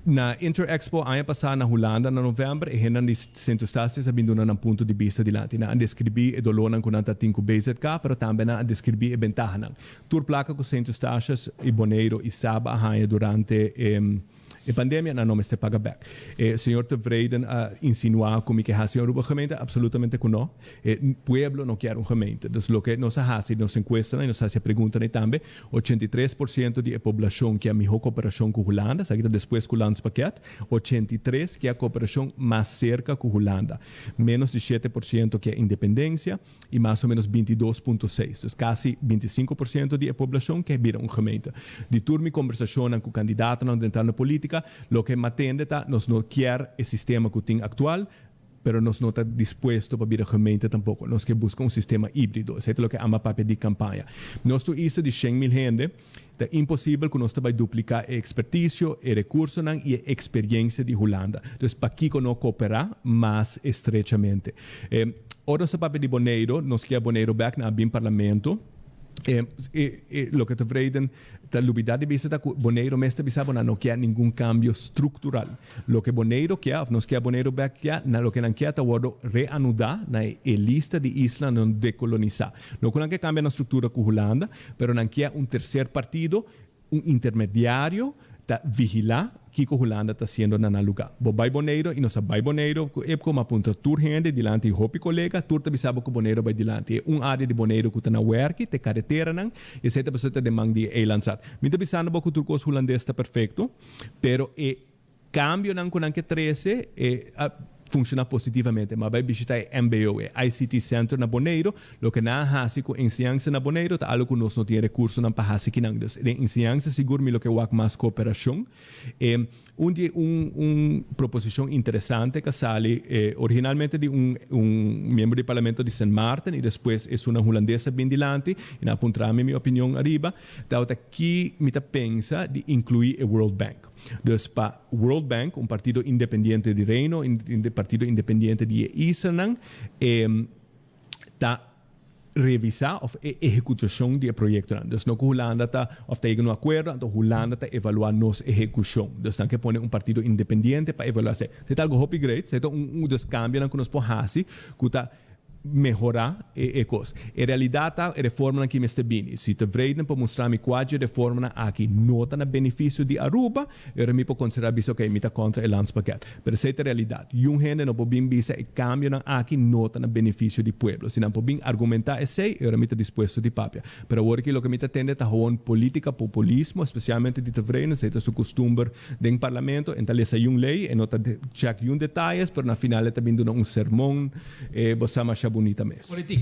Na Interexpo aña pasa na Hulanda na november, e hendenan di Sint Eustatius a bin duna nan punto di bista dilanti. Nan a describi e dolornan cu nan ta tin cu BZK, pero tambe nan a describi e bentahanan. Tur placa cu Sint Eustatius y Boneiro y Saba a haña durante e E pandemia nan no mester paga bek. E señor Tevreden a insinua cu mi ke haci un Aruba gemeente? Absolutamente cu no. E pueblo no kier un gemeente. Dus loke nos a haci nos encuestanan y nos a haci e preguntanan tambe, 83% di e poblacion kier miho cooperacion cu Hulanda, esaki ta despues cu Landspakket, 83 kier cooperacion mas cerca cu Hulanda. Menos di 7% kier independencia y mas o menos 22.6, dus casi 25% di e poblacion ke bira un gemeente. Di tur mi conversacionnan cu candidatonan drentando politica, loke mi a tende ta nos no kier e sistema cu tin actual, pero nos no ta dispuesto pa bira gemeente tampoco. Nos ke busca un sistema hibrido. Esey ta loke amba papia di campaña. Nos ta un isla di 100.000 hende, ta imposibel cu nos ta bay duplica e experticio, e recursonan y e experiencia di Hulanda. Dus pakico no coopera mas estrechamente? Ora nos ta papia di Boneiro, nos kier Boneiro bek na bin parlamento. E loke Tevreden ta lubida di bisa ta cu Boneiro mes ta bisa bo nan no kier ningun cambio structural. Loke Boneiro kier of nos kier Boneiro bek kier, na loke nan kier ta wordo reanuda na e lista di islanan decolonisa. No cu nan ke cambia nan structura cu Hulanda, pero nan kier un tercer partido, un intermediario ta vigila kico Hulanda ta haciendo na nan lugar. Bo bay Boneiro y nos a bay Boneiro cu Epco, ma puntra tur hende dilanti hopi colega, tur ta bisa bo cu Boneiro bay dilanti. E un area di Boneiro cu ta na werki, ta e careteranan, y esey ta pasobra ta den man di e eilandsraad. Mi ta bisando bo cu tur cos Hulandes ta perfecto, pero e cambionan cu nan ke trece e a funciona positivamente. Ma bay bishita e mbo, e ICT Center na Boneiro, loke nan a haci cu enseñansa na Boneiro ta algo cu nos no tin e recursonan pa haci kinan. Dus den enseñansa sigur mi loke wak mas cooperacion. E un di un un proposicion interesante cu a sali originalmente di un un miembro di parlamento di Sint Maarten y despues esunnan Hulandes a bin dilanti y nan a puntra mi mi opinion ariba, tabata ki mi ta pensa di inclui e World Bank. Dus pa World Bank, un partido independiente di Reino, un partido independiente di e islanan, e ta revisa of e ehecutacion di e proyectonan. Dus no cu Hulanda ta of ta yega na un acuerdo, anto Hulanda ta evalua nos ehecucion. Dus nan ke pone un partido independiente pa evalua esey. Esey ta algo hopi great, esey ta un dus cambionan cu nos por haci cu ta mehora e cos. E realidad ta e reformanan ki mester bini. Si tevreden por mustra mi cua dje reformanan aki no ta na beneficio di Aruba, e ora mi por considera bisa ok, mi ta contra e landspakket. Pero esey ta e realidad. Yun hende no por bin bisa e cambionan aki no ta na beneficio di pueblo. Si nan por bin argumenta esey, e ora mi ta dispuesto di papia. Pero awor aki loke mi ta tende ta gewoon politica populismo, especialmente di tevreden, esey ta su custumber den parlamento. En ta lesa yun ley, e no ta check yun detayes, pero na final e ta bin duna un sermon. E bo sa masha bunita mes. Politiek.